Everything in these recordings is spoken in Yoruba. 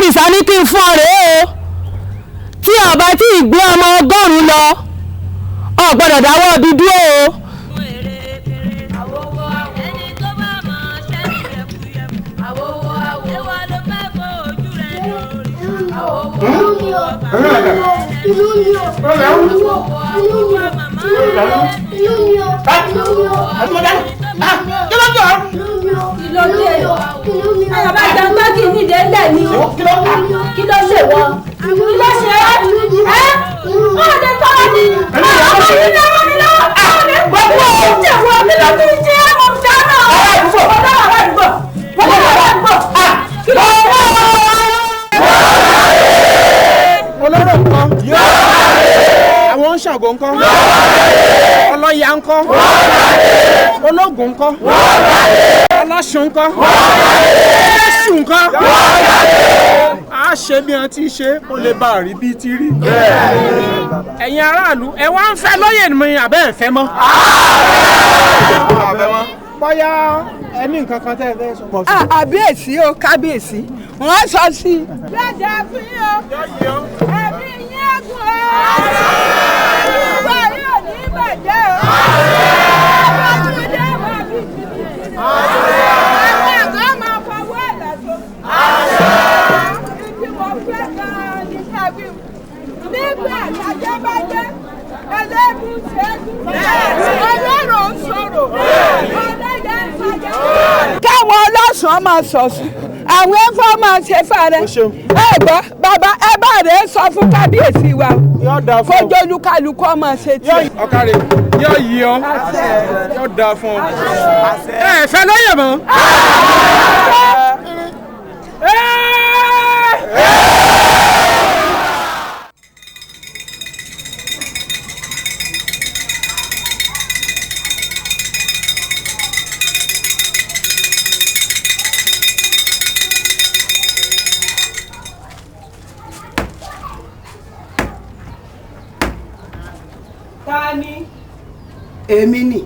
Tórìṣà ní kí n fún ọ rèé o. Tí ọba tí ì gbé ọmọ 100 lọ, ọ gbọ́dọ̀ dáwọ́ ibi dúró o. Bàbá jàǹgbá kì í nídìí ńlẹ̀ ni. Kí ló ṣe wọ́n? Kí ló ṣe é? Ẹ́ wọ́n lè tọ́lá ni. Ọmọ yìí lọ́wọ́ mi lọ́wọ́. Gbogbo ṣe wọ́n mi lọ sí ṣe é mọ̀ dáná. Ọ̀dọ́ àdúgbò. Ọ̀dọ́ àdúgbò. Kí ló ṣe é? Olóró ńkọ́? Àwọn ń Ṣàngó ńkọ́? Ọlọ́ya ńkọ́? Ológun ńkọ́? Ọlọ́ṣun ńkọ́? Jésù ńkọ́? A ṣe bí wọn ti ṣe kó lè bá a rí bí ti rí. Ẹ̀yin aráàlú ẹ wá ń fẹ́ lóyè mi àbẹ́ ẹ̀ fẹ́ mọ́. Bóyá ẹ ní nǹkan kan tẹ́ ẹ fẹ́ sọ. Àbíyèsí o, kábíyèsí, wọ́n sọ sí i. Lọ́jà fún yín o, ẹ̀mí yín ẹ̀gùn o, ìwà yóò ní bàjẹ́ o, ọmọdé máa fi jìbìtì, àwọn àgbà máa fọwọ́ ẹ̀ lọ́sọ. Ìdí mo fẹ́ gan-an ní kábíyù. Nígbà tájọ́ bá jẹ́, ẹlẹ́gùn ṣẹ́gun, ọlọ́run ń sọ̀rọ̀, ọlọ́yẹ ń sọ̀jẹ̀. Káwọn ọlọ́sàn máa sọ̀sùn, àwọn ẹ̀fọ́ máa ṣe fàrẹ́. Ẹ gbọ́ bàbá, ẹ bá rẹ̀ sọ fún kábíyèsí wa kójú olúkálukú ọmọ ṣe tiẹ̀. Ọ̀kàrẹ̀ yóò yí ọ, yóò dáa fún ọ. Ẹ fẹ́ lóye mọ́. Ta ni? Èmi ni.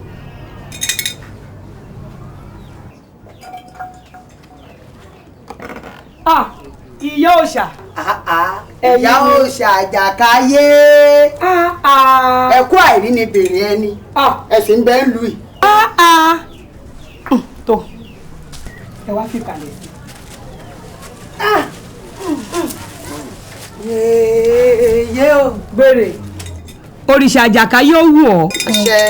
Ìyá òòṣà. Ìyá òòṣà àjàkáyé. Ẹ̀kú àìrí ni bèrè ẹni. Ẹ̀sìn ń bẹ ń lu yìí. Tó ẹ wá fi kalẹ̀ sí. Yéèyé o. Gbèrè. Òrìṣà àjàkáyé ó wù ọ́. Ṣé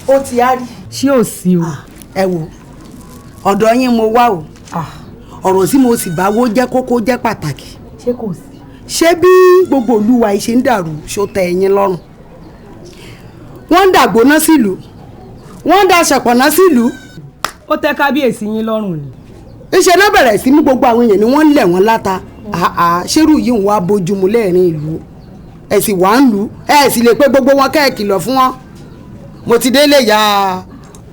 ó ti á rí? Ṣé ò sí o? Ẹ wo, ọ̀dọ̀ yín mo wá o. Ọ̀rọ̀ tí mo sì bá wó jẹ́ kókó jẹ́ pàtàkì. Ṣé kò sí? Ṣé bí gbogbo olúwa yìí ṣe ń dàrú ṣó tẹ́ ẹ̀yin lọ́rùn? Wọ́n ń dàgbóná sílùú, wọ́n ń da ṣọ̀pọ̀ná sílùú. Ó tẹ́ kábíyèsí yín lọ́rùn ni. Ńṣe ló bẹ̀rẹ̀ sí mú gbogbo àwọn èèyàn ni wọ́n ń lẹ̀ wọ́n láta. Ṣérù yìí ń wá bójúmu lẹ́ẹ̀rin ìlú, ẹ sì wá ń lù ú, ẹ sì lè pé gbogbo wọn kẹ́ ẹ kìlọ̀ fún wọn. Mo ti délé ìyá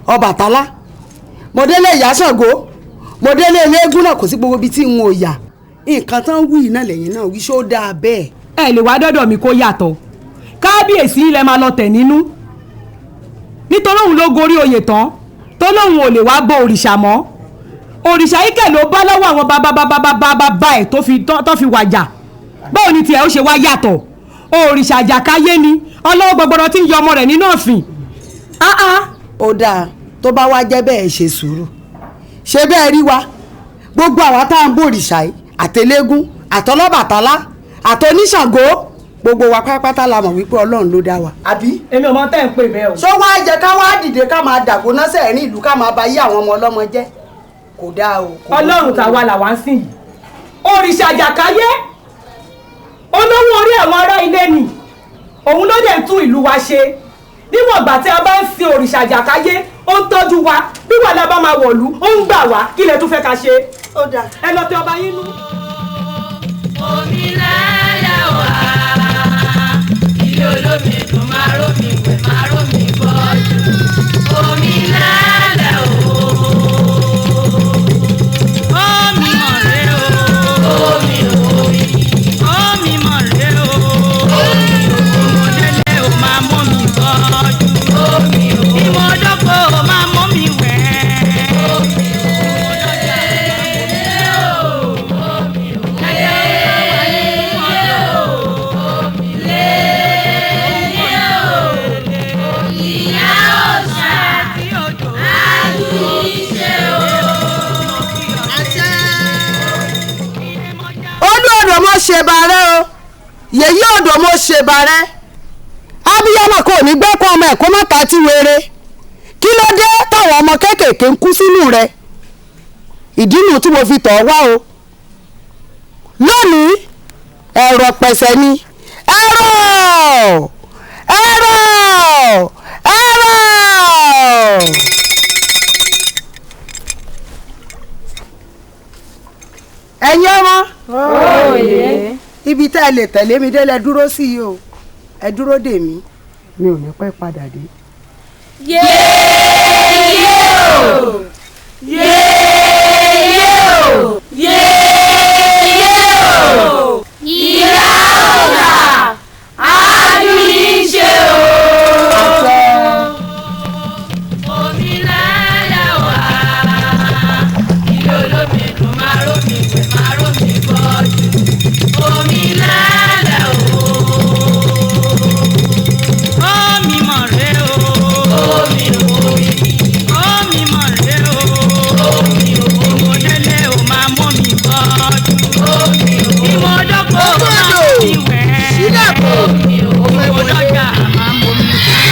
Ọbàtálá, mo délé ìyá Ṣàngó, mo délé eléégún náà, kò sí gbogbo ibi tí n ò yà. Nǹkan tán wí náà lẹ́yìn náà wí, ṣó dáa bẹ́ẹ̀. Ẹ lè wá dọ́dọ̀ mi kó yàtọ̀. Kábíyèsí ilẹ̀ máa lọ tẹ̀ nínú. Nítorí òun ló gorí oyè tán, tó lóun ò lè wá bọ òrìṣà mọ́. Òrìṣà yìí kẹ̀ ló bá lọ́wọ́ àwọn bàbá ẹ̀ tó fi wàjà. Báwo ni tiẹ̀ ó ṣe wá yàtọ̀? Òrìṣà àjàkáyé ni, ọlọ́wọ́ gbọgbọrọ tí ń yọ ọmọ rẹ̀ nínú ọ̀fìn. Ó dáa, tó bá wá jẹ́ bẹ́ẹ̀ ṣe sùúrù. Ṣé bẹ́ẹ̀ rí wa? Gbogbo àwa tá à ń bòrìṣà yìí, àtẹlẹ́gún, àtọlọ́bàtálá, àtọníṣàngó, gbogbo wa pátápátá la mọ̀ wípé Ọlọ́run ló dá wa. Àbí? Èmi ò mọ tẹ́ ń pè bẹ́ẹ̀ o. Ṣó wá jẹ́ ká wá dìde ká máa dàgbóná sẹ́ẹ̀rín ìlú ká máa ba yí àwọn ọmọ ọlọ́mọ jẹ́? Kò dáa o. Ọlọ́run tàwa làwa ń sìn yìí. Òrìṣà àjàkáyé olówó orí àwọn ará ilé ni, òun ló dẹ̀ tún ìlú wa ṣe. Níwọ̀n ìgbà tí a bá ń sin òrìṣà àjàkáyé, ó ń tọ́jú wa. Bí wàhálà bá máa wọ̀lú, ó ń gbà wá. Kí lẹ tún fẹ́ ká ṣe? Ẹ lọ tẹ ọba yín nú. Omi lẹ́lẹ̀ wá, ilé olómi dùn máa rómi wẹ̀ máa rómi bọ́jú. Omi lẹ́lẹ̀ o. Omi mọ̀rẹ́ o. Omi omi. Omi mọ̀rẹ́ o. Omi o. Mọ̀dẹ́lẹ̀ o máa mọ́ mi bọ́jú. Omi o. Ìmọ̀dọ́kọ̀ o máa mọ́ mi wẹ̀. Omi o. ṣèbà rẹ o, yèyí odò mo ṣèbà rẹ. Abiyamọ kò ní gbẹ́kọ̀ ọmọ ẹ̀ kó má ta tí wéré. Kí ló dé táwọn ọmọ kéékèèké ń kú sínú rẹ? Ìdí nu tí mo fi tọ̀ ọ́ wá o. Lónìí ẹ̀rọ pẹ̀sẹ̀ ni, ẹ̀rọ ẹ̀rọ ẹ̀rọ. Ẹ̀yin ọmọ, ibi tẹ́ ẹ lè tẹ̀lé mi délẹ̀ dúró sí i o, ẹ dúró dè mí, mi ò ní pẹ́ padà dé. Yéèyé o, yéèyé o, yéèyé o, ìyá ọ̀la àdúyìnṣe o. Omi lẹ́lẹ̀ wá, ilé olómi dùn máa rómi wẹ̀ máa rómi bọ́jú. Omi lẹ́lẹ̀ o. Omi mọ̀ rẹ o. Omi omi. Omi mọ̀ rẹ o. Omi o. Ọmọdélé o máa mọ́ mi bọ́jú. Omi o. Ìmọ̀dọ́kọ̀ máa mú mi wẹ̀. Omi o. Ìmọ̀dọ́jà máa mú mi wẹ̀.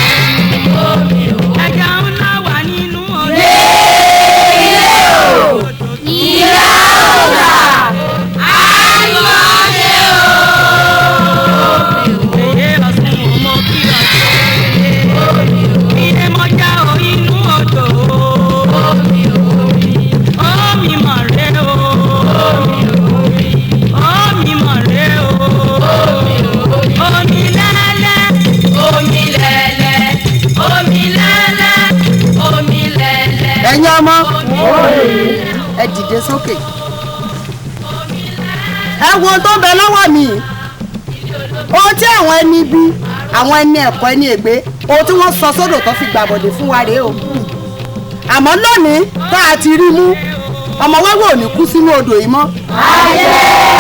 Omi o. Ẹja ńlá wà nínú omi. Ìyá ọ̀la àdúyìnṣe o. Èyí ọ̀sùn mo kí ọ̀sùn. Ilé mọ́jà o inú odò. Omi mọ̀ rẹ o. Omi mọ̀ rẹ o. Omi lẹ́lẹ́. Omi lẹ́lẹ́, omi lẹ́lẹ́, omi lẹ́lẹ́. Ẹ̀yin ọmọ, ẹ dìde sókè. Ẹ wo ohun tó ń bẹ lọ́wọ́ mi, ohun tí àwọn ẹni bí, àwọn ẹni ẹ̀kọ́, ẹni ègbé, ohun tí wọ́n sọ sódò tó fi gbàbọ̀dè fún wa rèé o. Àmọ́ lónìí tá a ti rí mú, ọmọ wẹ́wẹ́ ò ní kú sínú odò yìí mọ́.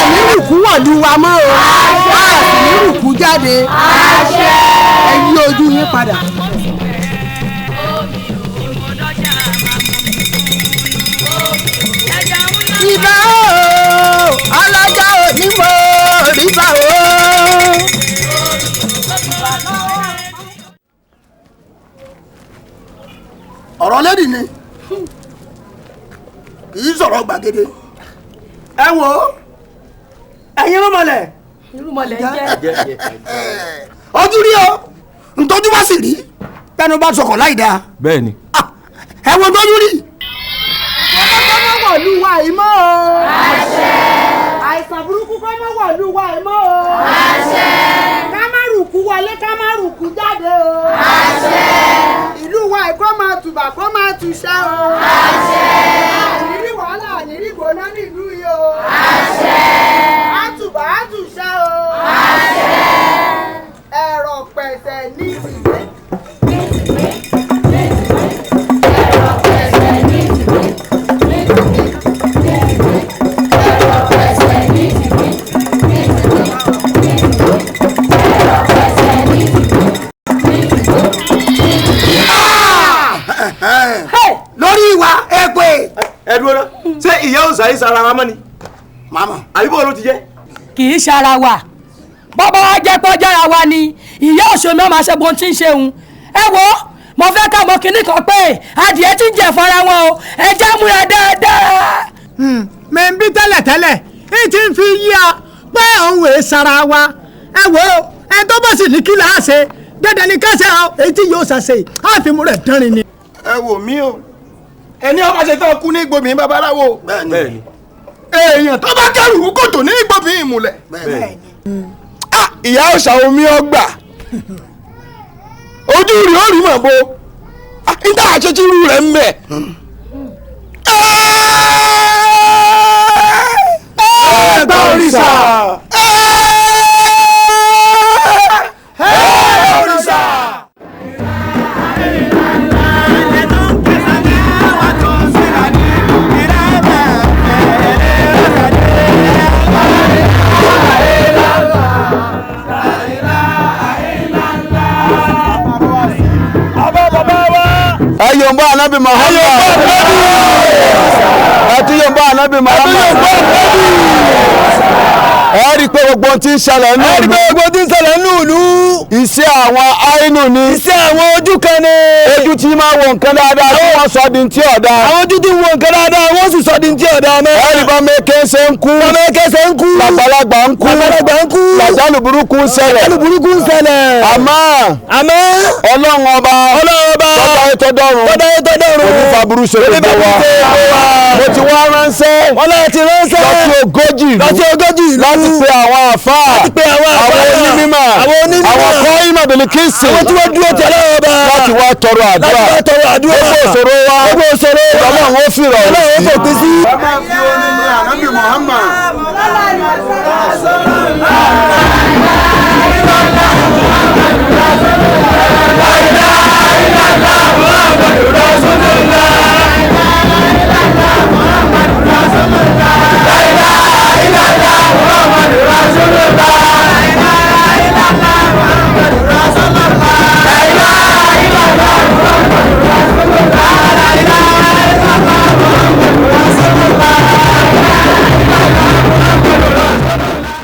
Àní rùkú wọ̀lú wa mọ́ o, a sì ní rùkú jáde. Ẹ yí ojú yín padà. Ìbà o, alájà òní mo rí bá o. Ọ̀rọ̀ lẹ́dì ni kì í sọ̀rọ̀ gbàgede. Ẹ wo ẹ̀yin rúmọlẹ̀. Irúmọlẹ̀ jẹ́. Ojú rí o, ntọ́jú bá sì rí tẹnu bá sọkọ̀ láì dáa. Bẹ́ẹ̀ni. Ẹ wo ntọ́jú rí. Kọ́ mọ́ wọ̀lú wa yìí mọ́ o. Àìsàn burúkú kọ́ mọ́ wọ̀lú wa yìí mọ́ o. Ká má rùkú wọlé, ká má rùkú jáde o. Ìlú wa yìí kó máa tùbà kó máa tùṣẹ́ o. Ànírí wàhálà, ànírí gbóná nílùú yìí o. Á tùbà á tùṣẹ́ o. Ẹ̀rọ̀ pẹ̀sẹ̀ ní ìwé. Lórí ìwà èpè. Ẹ dúró ná, ṣé ìyá òòsà yìí sara wa mọ́ ni? Màmá. Àbí bó ló ti jẹ́? Kì í ṣara wa, bọ́bá wa jẹ́ pọ́jára wa ni ìyá òṣèlú ọmọ aṣẹ́gun tí ń ṣeun. Ẹ wo, mo fẹ́ ká mọ kinní kan pé adìẹ tí ń jẹ fara wọn o, ẹ jẹ́ múra dáadáa. Mi ń bí tẹ́lẹ̀tẹ́lẹ̀ ní ti ń fi yí a pé òun èé sara wa. Ẹ wo, ẹ tó bá sì ní kí là á ṣe dandan ni ká ṣe ọ, èyí tí yóò ṣàṣe á fi mú rẹ̀ dánrin ni. Ẹ wò mí o, ẹni ọba ṣe tán kú ní gbòmí babaláwo. Bẹ́ẹ̀ni. Èèyàn tó bá kẹrù kòtò ní gbòmí ìmùlẹ̀. Bẹ́ẹ̀ni. Ìyá òòṣà omi ọgbà ojú rí ó rí mọ̀ bo níta àṣetí irú rẹ̀ ń bẹ̀. Ẹ̀ẹ́dá òrìṣà. Ẹ̀ẹ́dá òrìṣà. Ayọ̀mbá Anabi Muhammad. Àti Yọ̀mbá Anabi Muhammad. Ẹ rí i pé gbogbo ohun tí ń ṣẹlẹ̀ nínú ìlú. Ẹ rí i pé gbogbo ohun tí ń ṣẹlẹ̀ nínú ìlú. Iṣẹ́ àwọn àìnù ni. Iṣẹ́ àwọn ojú kan ni. Ojú tí máa wo nǹkan dáadáa tí wọ́n sọ di ti ọ̀dà. Àwọn ojú tí ń wo nǹkan dáadáa wọ́n sì sọ di ti ọ̀dà mọ́. Ẹ rí i bá mẹ́kẹ́ ṣe ń kú. Mẹ́kẹ́ ṣe ń kú. Làgbàlagbà ń kú. Làgbàlagbà ń kú. Làjálù burúkú ń ṣẹlẹ̀. Làjálù burúkú ń ṣẹlẹ̀. Àmọ́ Ọlọ́run ọba. Ọlọ́run ọba. Tọ́jà ètò dọ́run. Tọ́jà ètò dọ́run. Kò ní fa burú ṣe gbogbo wa. Mo ti wá ránṣẹ́. Wọ́n náà ti ránṣẹ́. Lọ sí 40 ìlú. Lọ sí 40 ìlú. Láti pe àwọn àfáà. Láti pe àwọn àfáà. Àwọn onímọ̀. Àwọn onímọ̀. Àwọn kọ́ ìmọ̀ bìlìkìsì. Àwọn tí wọ́n dúró tẹ̀lé ọba. Láti wá tọrọ àdúrà. Láti wá tọrọ àdúrà. Gbogbo ìṣòro wa. Gbogbo ìṣòro wa. Ọlọ́run ó fi rọ̀ sí. Ọlọ́run ó fòpin sí. Ẹ máa fi orin ní Ànábì Muhammad.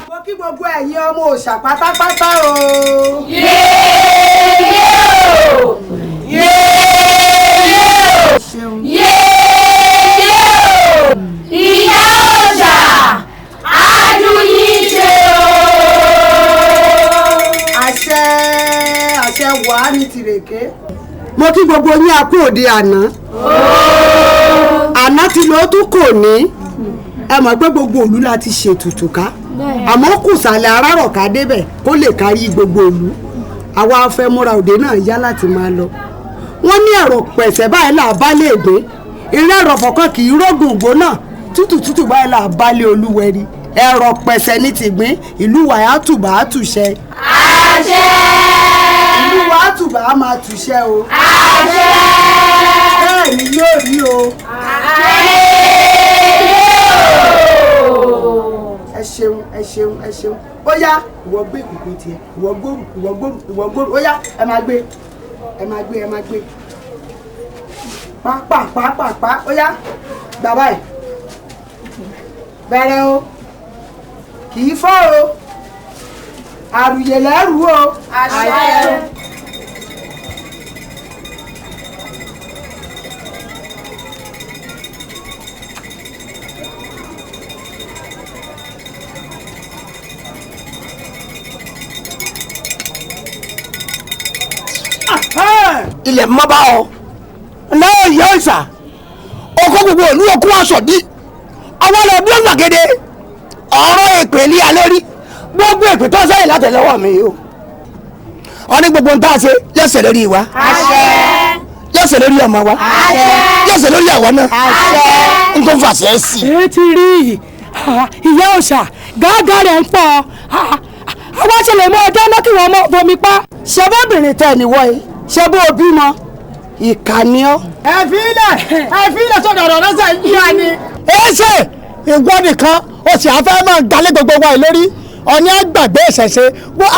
Mo kí gbogbo ẹ̀yin ọmọ òòṣà pátápátá o. Yéèyé o! Yéèyé o! Yéèyé o! Ìyá òòṣà, ájú yín ṣe o. Àṣẹ àṣẹ wàá ní tìrèké. Mo kí gbogbo yín a kú òde àná. Àná tí ló tún kò ní. Ẹ mọ̀ pé gbogbo ìlú la ti ṣètùtù ká. Àmọ́ kù sàlẹ̀ arárọ̀ ká débẹ̀ kó lè kárí gbogbo ìlú. Àwa fẹ́ múra òde náà yá láti máa lọ. Wọ́n ní ẹ̀rọ pẹ̀sẹ̀ báyìí là bá lè gbé. Ìrẹ́ ẹ̀rọ̀fọ̀ kan kì í rógùn gbóná. Tútù tútù báyìí là bá lé olúwẹ̀rí. Ẹ̀rọ pẹ̀sẹ̀ ní tìgbín. Ìlú wa á tùbà á tùṣẹ. Àṣẹ! Ìlú wa á tùbà á máa tùṣẹ o. Àṣẹ! Bẹ́ẹ̀ ni yóò rí o. Ẹ ṣeun ẹ ṣeun ẹ ṣeun. Ó yá ìwọ gbé ìkòkò tiẹ̀, ìwọ gbóòrù ìwọ gbóòrù ìwọ gbóòrù. Ó yá ẹ máa gbé ẹ máa gbé ẹ máa gbé. Pàápàá ó yá gbà báyìí. Bẹ̀rẹ̀ o, kì í fọ́ o, àrùyè lẹ́rù o. Àṣẹ! Ilẹ̀ mọ́ bá ọ náà yẹ ọ̀sà ọkọ gbogbo ìlú ọkọ aṣọ dí ọwọ́ lọ bí ọ̀nà gèdè ọ̀rọ̀ èpè ní alẹ́ rí gbogbo èpè tó sẹ́yìn látẹ̀lẹ́wọ̀ mi o ọ ní gbogbo nta ṣe yẹsẹ̀ lórí wa yẹsẹ̀ lórí ọmọ wa yẹsẹ̀ lórí àwa náà n tó fàṣẹ sí. Ẹ ti rí ìyá òòṣà gáàgá rẹ̀ ń pọ̀ àwọn ṣe lè mọ ọjọ́ náà kí wọ́n mọ bomi pa. Ṣé bóbìnrin tẹ níwọ yìí ṣé bó o bímọ ìkànnì ọ. Ẹ fi ilẹ̀ ẹ fi ilẹ̀ sọ̀dọ̀ ọ̀rọ̀ lọ́sẹ̀ yíyá ni. Ẹ ṣe ìwọ nìkan o sì afẹ́ máa dalé gbogbo wa lórí ọ̀ní àgbàgbé ìṣẹ̀ṣe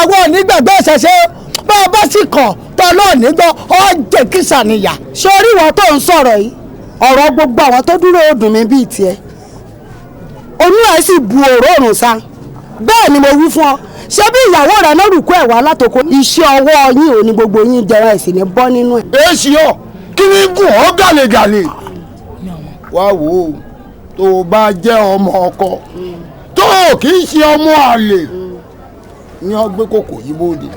àwọn òní gbàgbé ìṣẹ̀ṣe bá a bá sì kàn tọ́ lọ́ọ̀ní gbọ́ ọ jẹ́ kìsà nìyà. Ṣé orí ìwọ tó ń sọ̀rọ̀ yìí ọ̀rọ̀ gbogbo àwọn tó dúró dùn mí bíi tiẹ̀ onú ẹ̀ sì bu òróòrùn sa bẹ́ẹ̀ ni mo wí fún ọ ṣé bí ìyàwó rẹ náà rùkú ẹ̀ wá látòkò iṣẹ́ ọwọ́ yín ò ní gbogbo yín jẹun ẹ̀ sì ní bọ́ nínú ẹ̀. Èsì ọ kí ni gùn ọ gàlégàlé. Wá wò ó tó o bá jẹ́ ọmọ ọkọ tó o kì í ṣe ọmọ àlè ní ọ gbé kòkò yìí bóde.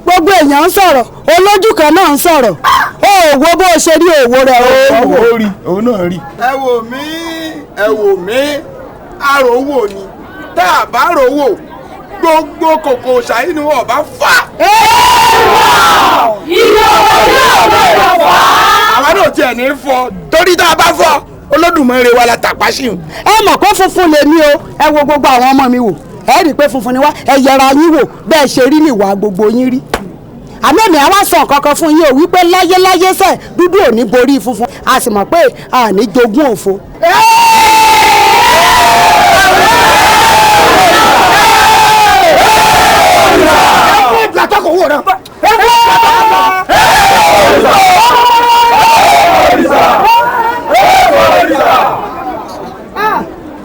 Gbogbo èèyàn ń sọ̀rọ̀ olójú kan náà ń sọ̀rọ̀ ó wo bó o ṣe rí òwò rẹ̀ o. Ó rí òun náà rí. Ẹ wò mí ẹ wò mí àròwò ni tá a bá rò wò gbogbo kòkò ṣàyí ni wọn bá fà. Ìyá òòṣà gbọ́dọ̀ fà. Àwa náà tiẹ̀ ní fọ torí tá a bá fọ Olódùmarè wa la tàpá sí. Ẹ mọ̀ pé funfun lèmi o ẹ wo gbogbo àwọn ọmọ mi wò ẹ rí i pé funfun ni wá ẹ yẹra yín wò bẹ́ẹ̀ ṣe rí nìwà gbogbo yín rí. Àmọ́ èmi àwa sọ nǹkan kan fún yín o wípé láyéláyé sẹ̀ dúdú ò ní borí funfun a sì mọ̀ pé a ní jogún òfo.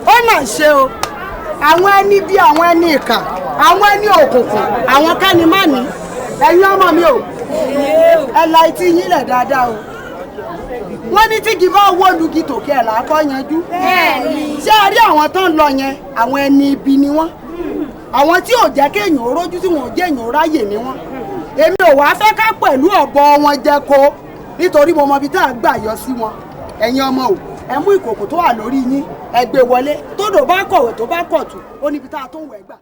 Ó mà ṣe o àwọn ẹni ìkà, àwọn ẹni òkùnkùn, àwọn kánimánì. Ẹ̀yin ọmọ mi o, ẹ la etí yín lẹ̀ dáadáa o. Wọ́n ní tí kì bá wó lugi tòkè ẹ̀ làákọ́ yanjú. Ṣé a rí àwọn tó ń lọ yẹn, àwọn ẹni ibi ni wọ́n. Àwọn tí ò jẹ́ kéèyàn ó rójú, tí wọn ò jẹ́ èèyàn ó ráyè ni wọ́n. Èmi ò wá fẹ́ ká pẹ̀lú ọ̀bọ wọn jẹ ko, nítorí mo mọ ibi tá a gbà yọ sí wọn. Ẹ̀yin ọmọ o, ẹ mú ìkòkò tó wà lórí yín, ẹ gbé wọlé. Tódò bá kọ̀wé tó bá kọ̀tù, ó níbi tá a tó ń wẹ̀ gbà.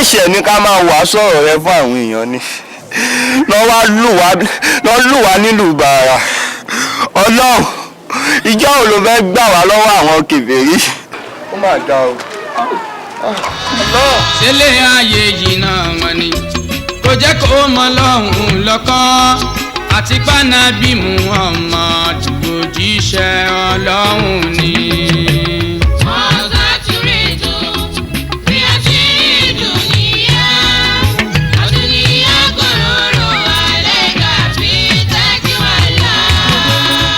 Ṣé ní ká máa wàásù ọ̀rọ̀ rẹ fún àwọn èèyàn ni lọ́ lù wá nílùú bàrà. Ọlọ́run, ìjọ ò ló fẹ́ gbà wá lọ́wọ́ àwọn kèfèrí. Ó mà ga o. Ṣẹlẹ̀ ayé yìí náà wọ́n ni kò jẹ́ kó mọ lọ́hùn lọ́kàn àti pánábì mú ọmọ òjíṣẹ́ Ọlọ́run ni.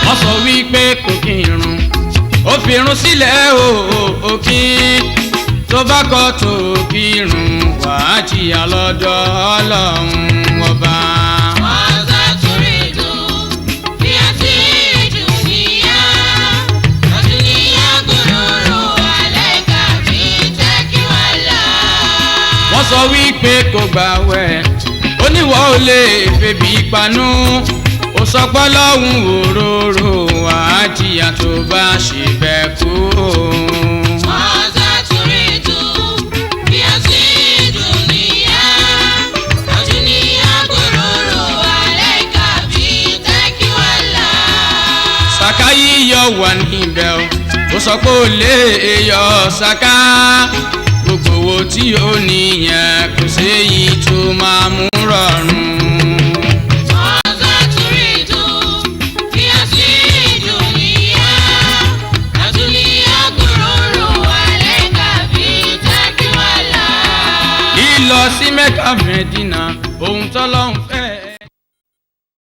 Wọ́n sọ wípé kò kí irun, ó fi irun sílẹ̀ o kí tó bá kọ́ tó kí irun wàá jìyà lọ́dọ̀ Ọlọ́run ọba. Wọ́n sọ wípé kò gbàwẹ̀, oníwọ̀ ò lè febi panú, ó sọ pé lọ́hùn òróró wàá jìyà tó bá ṣe bẹ́ẹ̀ kú. Sàká yíyọ wà níbẹ̀ o, ó sọ pé ó lè yọ sàká. Gbogbo owó tí ó níyẹn kò séyìí tó máa mú rọrùn. Lílọ sí Mẹ́kà Mẹ́dínà, ohun tọ́lọ́hun fẹ́.